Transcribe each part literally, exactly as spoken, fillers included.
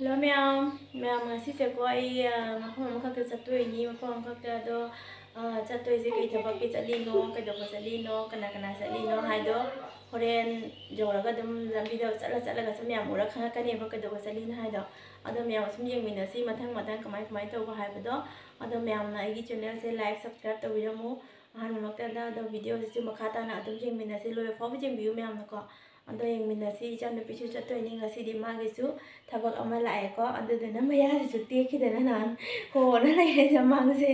Hello ꯃꯌꯥꯝ, ꯃꯌꯥꯝ ꯉꯁꯤꯁꯦꯀꯣ ꯑꯩ, ꯑ, ꯃꯐꯝ ꯑꯃꯈꯛꯇ ꯆꯠꯇꯣꯏꯅꯤ, ꯃꯐꯝ ꯑꯃꯈꯛꯇ꯫ ꯑꯗꯣ, ꯑ, ꯆꯠꯇꯣꯏꯁꯦ ꯀꯩ ꯊꯕꯛꯀꯤ ꯆꯠꯂꯤꯅꯣ, ꯀꯩꯗꯧꯕ ꯆꯠꯂꯤꯅꯣ, ꯀꯅꯥ ꯀꯅꯥ ꯆꯠꯂꯤꯅꯣ ꯍꯥꯏꯗꯣ ꯍꯣꯔꯦꯟ ꯌꯧꯔꯒ ꯑꯗꯨꯝ ꯂꯝꯕꯤꯗ ꯆꯠꯂ ꯆꯠꯂꯒꯁꯨ ꯃꯌꯥꯝ ꯎꯔ ꯈꯪꯉꯛꯀꯅꯦꯕ ꯀꯩꯗꯧꯕ ꯆꯠꯂꯤꯅꯣ ꯍꯥꯏꯗꯣ꯫ ꯑꯗꯣ ꯃꯌꯥꯝ ꯁꯨꯝ ꯌꯦꯡꯃꯤꯟꯅꯁꯤ ꯃꯊꯪ ꯃꯊꯪ ꯀꯃꯥꯏ ꯀꯃꯥꯏ ꯇꯧꯕ ꯍꯥꯏꯕꯗꯣ꯫ ꯑꯗꯣ ꯃꯌꯥꯝꯅ ꯑꯩꯒꯤ channelꯁꯦ like, subscribe ꯇꯧꯕꯤꯔꯝꯃꯨ ꯑꯍꯥꯟꯕꯃꯛꯇꯗ꯫ ꯑꯗꯣ videoꯁꯤꯁꯨ ꯃꯈꯥ ꯇꯥꯅ ꯑꯗꯨꯝ ꯌꯦꯡꯃꯤꯟꯅꯁꯤ, ꯂꯣꯏꯕ ꯐꯥꯎꯕ ꯌꯦꯡꯕꯤꯌꯨ ꯃꯌꯥꯝꯅꯀꯣ꯫ ꯑꯗꯣ ꯌꯦꯡꯃꯤꯟꯅꯁꯤ꯫ ꯏꯆꯥꯅꯨꯄꯤꯁꯨ ꯆꯠꯇꯣꯏꯅꯤ ꯉꯁꯤꯗꯤ, ꯃꯥꯒꯤꯁꯨ ꯊꯕꯛ ꯑꯃ ꯂꯥꯛꯑꯦꯀꯣ, ꯑꯗꯨꯗꯨꯅ ꯃꯌꯥꯁꯤꯁꯨ ꯇꯦꯛꯈꯤꯗꯅ ꯅꯍꯥꯟ ꯍꯣꯅ ꯂꯩꯔꯦ ꯃꯥꯡꯁꯦ꯫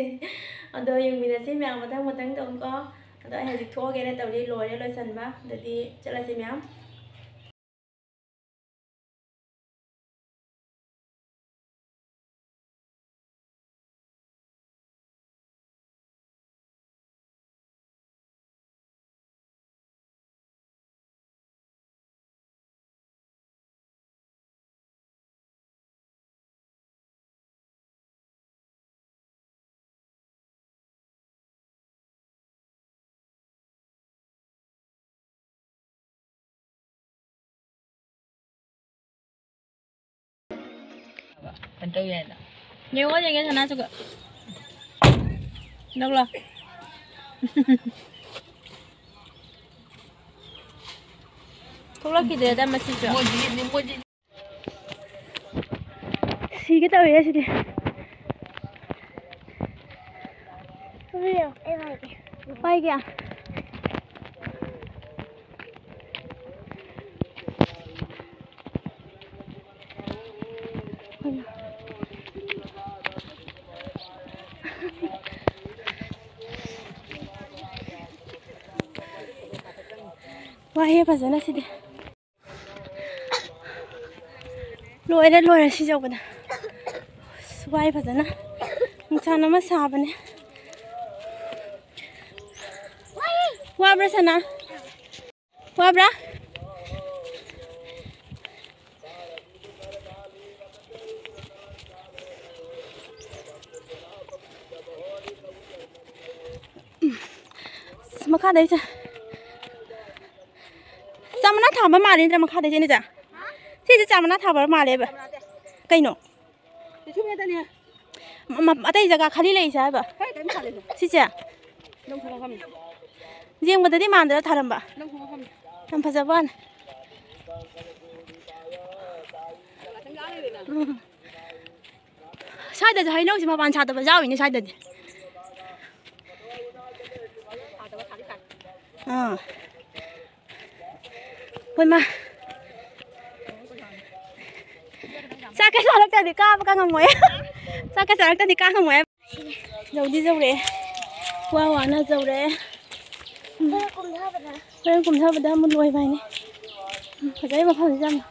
ꯑꯗꯣ ꯌꯦꯡꯃꯤꯟꯅꯁꯤ ꯃꯌꯥꯝ ꯃꯊꯪ ꯃꯊꯪ ꯇꯧꯀꯣ꯫ ꯑꯗꯣ ꯑꯩ ꯍꯧꯖꯤꯛ ꯊꯣꯛꯑꯒꯦꯅ ꯇꯧꯔꯤ, ꯂꯣꯏꯔꯦ ꯂꯣꯏꯁꯟꯕ꯫ ꯑꯗꯨꯗꯤ ꯆꯠꯂꯁꯤ ꯃꯌꯥꯝ꯫ ꯀꯩꯅꯣ ꯇꯧ ꯌꯥꯏꯅ꯫ ꯌꯦꯡꯉꯣ, ꯌꯦꯡꯉꯦ, ꯁꯅꯥꯁꯨꯒ꯫ ꯂꯧ ꯂꯥꯎ꯫ ꯊꯣꯛꯂꯛꯈꯤꯗ꯭ꯔꯦꯗ ꯃꯁꯤꯁꯨ꯫ ꯁꯤꯒꯦ ꯇꯧꯔꯦ ꯁꯤꯗꯤ꯫ ꯄꯥꯏꯒꯦ꯫ ꯋꯥꯏꯍꯦ ꯐꯖꯅ ꯁꯤꯗꯤ꯫ ꯂꯣꯏꯔꯦ, ꯂꯣꯏꯔꯦ ꯁꯤ ꯌꯧꯕꯗ꯫ ꯑꯁ, ꯋꯥꯏ ꯐꯖꯅ꯫ ꯅꯨꯡꯁꯥꯅ ꯑꯃ ꯁꯥꯕꯅꯦ꯫ ꯋꯥꯕ꯭ꯔꯥ ꯁꯅꯥ? ꯋꯥꯕ꯭ꯔꯥ? ꯑꯁ, ꯃꯈꯥꯗꯩꯁꯦ ꯆꯥꯃꯅꯥ ꯊꯥꯕ ꯃꯥꯜꯂꯤ ꯅꯠꯇ꯭ꯔꯥ? ꯃꯈꯥꯗꯩꯁꯦ ꯅꯦ ꯆꯥ? ꯁꯤꯁꯦ ꯆꯥꯃꯅꯥ ꯊꯥꯕ ꯃꯥꯜꯂꯦꯕ꯫ ꯀꯩꯅꯣ? ꯃ- ꯃ- ꯑꯇꯩ ꯖꯒꯥ ꯈꯥꯂꯤ ꯂꯩꯁꯦ ꯍꯥꯏꯕ? ꯁꯤꯁꯦ? ꯌꯦꯡꯕꯗꯗꯤ ꯃꯥꯟꯗ꯭ꯔ ꯊꯥꯔꯝꯕ? ꯌꯥꯝ ꯐꯖꯕ ꯋꯥꯅꯦ꯫ ꯎꯝ꯫ ꯁ꯭ꯋꯥꯏꯗꯁꯨ ꯍꯩꯅꯧꯁꯦ ꯃꯄꯥꯟ ꯁꯥꯠꯇꯕ ꯌꯥꯎꯔꯤꯅꯦ ꯁ꯭ꯋꯥꯏꯗꯗꯤ꯫ ꯑꯥ꯫ ꯍꯣꯏ ꯃꯥ꯫ ꯆꯥꯛꯀ ꯆꯥꯔꯛꯇ꯭ꯔꯗꯤ ꯀꯥꯕꯒ ꯉꯝꯃꯣꯏ꯫ ꯆꯥꯛꯀ ꯆꯥꯔꯛꯇ꯭ꯔꯗꯤ ꯀꯥ ꯉꯝꯃꯣꯏ꯫ ꯌꯧꯗꯤ ꯌꯧꯔꯛꯑꯦ꯫ ꯋꯥ ꯋꯥꯅ ꯌꯧꯔꯛꯑꯦ꯫ ꯎꯝ꯫ ꯍꯣꯔꯦꯟ ꯀꯨꯝꯊꯕꯗ ꯑꯃꯨꯛ ꯂꯣꯏꯕ ꯍꯥꯏꯅꯤ꯫ ꯎꯝ, ꯐꯖꯩ ꯃꯐꯝꯁꯤꯗ ꯌꯥꯝꯅ꯫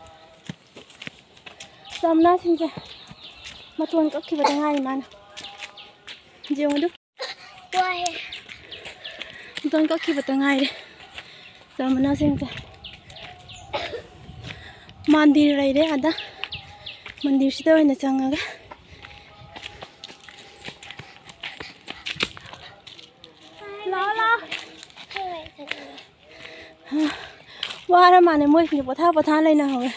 ꯆꯥꯃꯅꯥꯁꯤꯡꯁꯦ ꯃꯇꯣꯟ ꯀꯛꯈꯤꯕꯗ ꯉꯥꯏꯔꯤ ꯃꯥꯅ꯫ ꯌꯦꯡꯉꯨꯗꯨ꯫ ꯋꯥꯏꯌꯦ꯫ ꯃꯇꯣꯟ ꯀꯛꯈꯤꯕꯇ ꯉꯥꯏꯔꯦ ꯆꯥꯃꯅꯥꯁꯤꯡꯁꯦ꯫ ꯃꯟꯗꯤꯔ ꯂꯩꯔꯦ ꯑꯥꯗ꯫ ꯃꯟꯗꯤꯔꯁꯤꯗ ꯑꯣꯏꯅ ꯆꯪꯉꯒ꯫ ꯂꯥꯛꯑꯣ, ꯂꯥꯛꯑꯣ꯫ ꯋꯥꯔ ꯃꯥꯜꯂꯦ ꯃꯣꯏꯁꯤꯡꯁꯦ, ꯄꯣꯊꯥ ꯄꯣꯊꯥ ꯂꯩꯅꯍꯧꯔꯦ꯫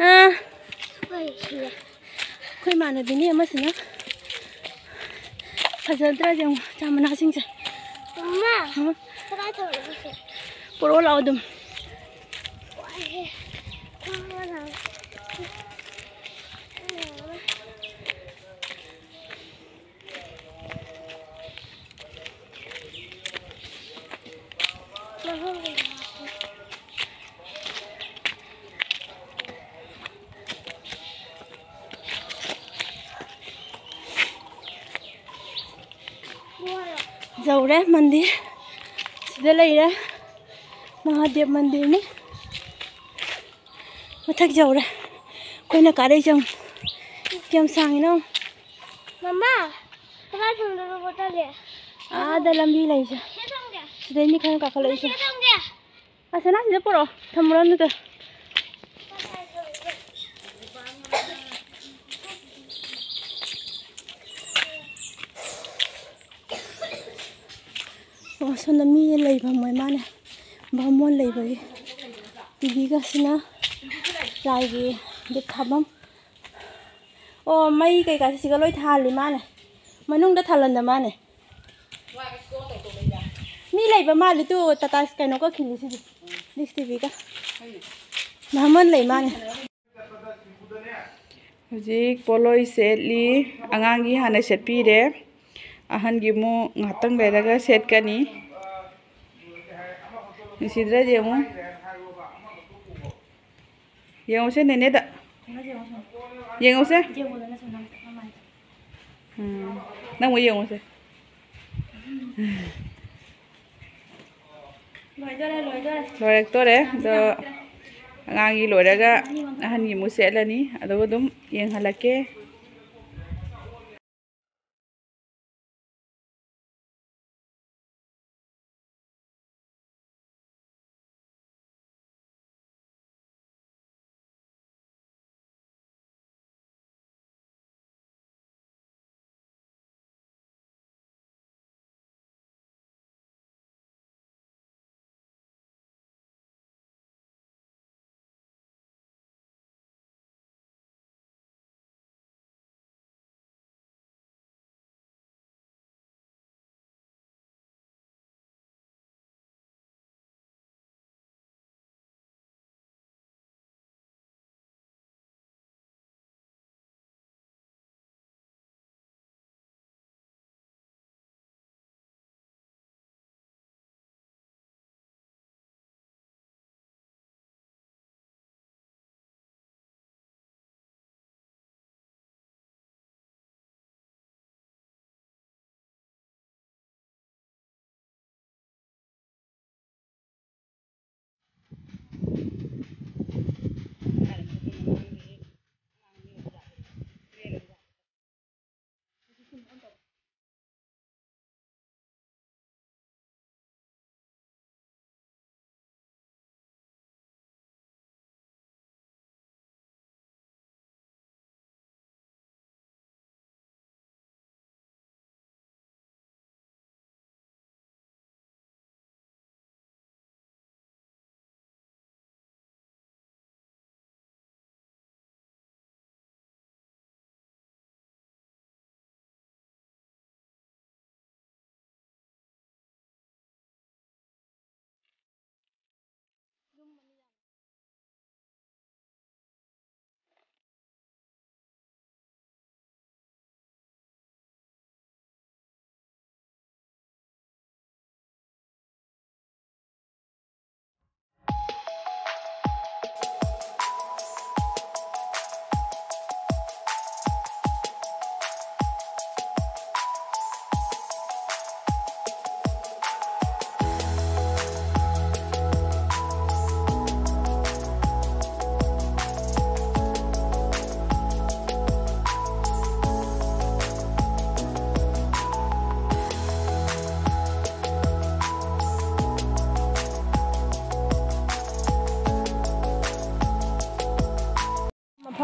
ꯑꯥ꯫ ꯍꯣꯏ, ꯁꯤꯔꯦ꯫ ꯑꯩꯈꯣꯏ ꯏꯃꯥꯟꯅꯕꯤꯅꯤ ꯑꯃꯁꯤꯅ꯫ ꯐꯖꯗ꯭ꯔꯥ ꯌꯦꯡꯉꯣ, ꯆꯥ ꯃꯅꯥꯁꯤꯡꯁꯦ꯫ ꯃꯃꯥ, ꯎꯝ꯫ ꯀꯗꯥꯏ ꯊꯝꯃꯤꯅꯣ ꯁꯤꯁꯦ? ꯄꯨꯔꯛꯑꯣ ꯂꯥꯛꯑꯣ ꯑꯗꯨꯝ꯫ ꯋꯥꯏꯍꯦ꯫ ꯈ꯭ꯋꯥꯡ ꯅꯥꯏ꯫ ꯌꯧꯔꯦ ꯃꯟꯗꯤꯔ꯫ ꯁꯤꯗ ꯂꯩꯔꯦ꯫ ꯃꯍꯥꯗꯦꯕ ꯃꯟꯗꯤꯔꯅꯤ꯫ ꯃꯊꯛ ꯌꯧꯔꯦ꯫ ꯑꯩꯈꯣꯏꯅ ꯀꯥꯔꯛꯏꯁꯦ ꯌꯦꯡꯉꯨ꯫ ꯀꯌꯥꯝ ꯁꯥꯡꯉꯤꯅꯣ꯫ ꯃꯃꯥ, ꯀꯗꯥꯏ ꯊꯝꯗꯣꯏꯅꯣ ꯕꯣꯇꯜꯗꯤ? ꯑꯥꯗ ꯂꯝꯕꯤ ꯂꯩꯁꯦ꯫ ꯁꯤꯗ ꯊꯝꯒꯦ꯫ ꯁꯤꯗꯩꯅꯤ ꯈꯔ ꯀꯥꯈꯠꯂꯛꯏꯁꯦ꯫ ꯁꯤꯗ ꯊꯝꯒꯦ꯫ ꯑꯁ, ꯅꯪ ꯁꯤꯗ ꯄꯨꯔꯛꯑꯣ꯫ ꯊꯝꯃꯨꯔꯣ ꯑꯗꯨꯗ꯫ ꯑꯣ, ꯁꯣꯝꯗ ꯃꯤ ꯂꯩꯐꯝ ꯑꯣꯏ ꯃꯥꯅꯦ, ꯕꯥꯃꯣꯟ ꯂꯩꯕꯒꯤ꯫ ꯇꯤꯚꯤꯒꯁꯤꯅ ꯂꯥꯏꯒꯤ ꯗꯨꯛ ꯊꯥꯐꯝ꯫ ꯑꯣ, ꯃꯩ ꯀꯩꯀꯥꯁꯦ ꯁꯤꯒ ꯂꯣꯏ ꯊꯥꯜꯂꯤ ꯃꯥꯅꯦ꯫ ꯃꯅꯨꯡꯗ ꯊꯥꯜꯍꯟꯗ ꯃꯥꯅꯦ꯫ ꯃꯤ ꯂꯩꯕ ꯃꯥꯜꯂꯤ ꯇꯨ, ꯇꯥꯇꯥ ꯀꯩꯅꯣ ꯀꯛꯈꯤꯅꯤ ꯁꯤꯗꯤ꯫ ꯗꯤꯁ ꯇꯤꯚꯤꯒ꯫ ꯃꯍꯃꯟ ꯂꯩ ꯃꯥꯅꯦ꯫ ꯍꯧꯖꯤꯛ ꯄꯣꯠꯂꯣꯏ ꯁꯦꯠꯂꯤ꯫ ꯑꯉꯥꯡꯒꯤ ꯍꯥꯟꯅ ꯁꯦꯠꯄꯤꯔꯦ꯫ ꯑꯍꯟꯒꯤ ꯑꯃꯨꯛ ꯉꯥꯛꯇꯪ ꯂꯩꯔꯒ ꯁꯦꯠꯀꯅꯤ꯫ ꯅꯨꯡꯁꯤꯗ꯭ꯔꯗꯤ ꯑꯃꯨꯛ ꯌꯦꯡꯉꯨꯁꯦ ꯅꯦꯅꯦꯗ꯫ ꯌꯦꯡꯉꯨꯁꯦ꯫ ꯎꯝ꯫ ꯅꯪ ꯑꯃꯨꯛ ꯌꯦꯡꯉꯨꯁꯦ꯫ ꯂꯣꯏꯗꯣꯔꯦ, ꯂꯣꯏꯗꯣꯔꯦ꯫ ꯂꯣꯏꯔꯛꯇꯣꯔꯦ꯫ ꯑꯗꯣ ꯑꯉꯥꯡꯒꯤ ꯂꯣꯏꯔꯒ ꯑꯍꯟꯒꯤ ꯑꯃꯨꯛ ꯁꯦꯠꯂꯅꯤ꯫ ꯑꯗꯨꯒ ꯑꯗꯨꯝ ꯌꯦꯡꯍꯜꯂꯛꯀꯦ꯫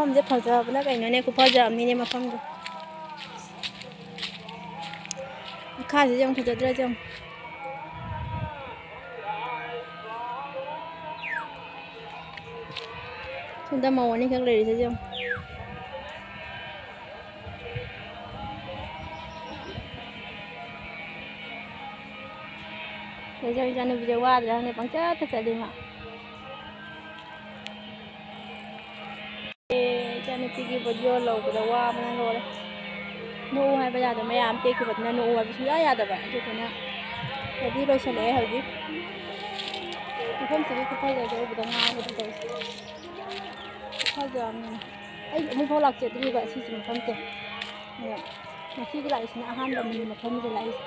ꯃꯐꯝꯁꯦ ꯐꯖꯕꯅ ꯀꯩꯅꯣꯅꯦ, ꯈꯨꯐꯖꯕꯅꯤꯅꯦ ꯃꯐꯝꯗꯣ꯫ ꯃꯈꯥꯁꯤꯁꯨ ꯌꯥꯝ ꯐꯖꯗ꯭ꯔꯥ ꯌꯦꯡꯉꯨ꯫ ꯁꯣꯝꯗ ꯃꯧ ꯑꯅꯤꯈꯛ ꯂꯩꯔꯤꯁꯦ ꯌꯦꯡꯉꯨ꯫ ꯂꯩꯖꯧ ꯏꯆꯥꯅꯨꯄꯤꯁꯦ ꯋꯥꯗ꯭ꯔꯥꯅꯦ, ꯄꯪꯆꯠꯇ ꯆꯠꯂꯤ ꯃꯥ꯫ ꯑꯦ, ꯏꯆꯥꯅꯨꯄꯤꯒꯤ ꯕꯣꯗꯤꯑꯣ ꯂꯧꯕꯗ ꯋꯥꯕꯅ ꯂꯣꯏꯔꯦ꯫ ꯅꯣꯛꯎ ꯍꯥꯏꯕ ꯌꯥꯗꯕ ꯃꯌꯥꯝ ꯇꯦꯛꯈꯤꯕꯗꯨꯅ ꯅꯣꯛꯎ ꯍꯥꯏꯕ ꯁꯨꯡꯌꯥ ꯌꯥꯗꯕ꯫ ꯑꯗꯨꯗꯨꯅ ꯕꯣꯗꯤ ꯂꯣꯏꯁꯤꯜꯂꯛꯑꯦ ꯍꯧꯖꯤꯛ꯫ ꯃꯐꯝꯁꯤꯒꯤ ꯈꯨꯐꯖꯁꯦ ꯎꯕꯗ ꯉꯥꯎꯕꯗ ꯇꯧꯔꯤꯁꯦ꯫ ꯈꯨꯐꯖ ꯑꯃꯅꯤ꯫ ꯑꯩ ꯑꯃꯨꯛꯐꯥꯎ ꯂꯥꯛꯆꯗ꯭ꯔꯤꯕ ꯁꯤꯒꯤ ꯃꯐꯝꯁꯦ꯫ ꯑꯗꯣ ꯉꯁꯤꯒꯤ ꯂꯥꯛꯏꯁꯤꯅ ꯑꯍꯥꯟꯕꯅꯤ ꯃꯐꯝꯁꯦ ꯂꯥꯛꯏꯁꯦ꯫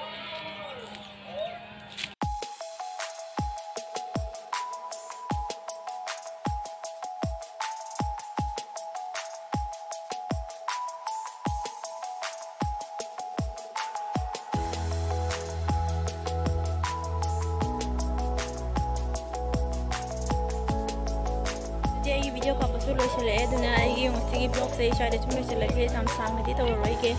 ꯑꯗꯨꯗꯤ ꯑꯩꯒꯤ ꯚꯤꯗꯤꯑꯣ ꯀꯥꯞꯄꯁꯨ ꯂꯣꯏꯁꯤꯜꯂꯛꯑꯦ, ꯑꯗꯨꯅ ꯑꯩꯒꯤ ꯉꯁꯤꯒꯤ ꯕ꯭ꯂꯣꯒꯁꯦ ꯑꯩ ꯁ꯭ꯋꯥꯏꯗ ꯁꯨꯝ ꯂꯣꯏꯁꯤꯜꯂꯒꯦ, ꯌꯥꯝ ꯁꯥꯡꯅꯗꯤ ꯇꯧꯔꯔꯣꯏꯒꯦ꯫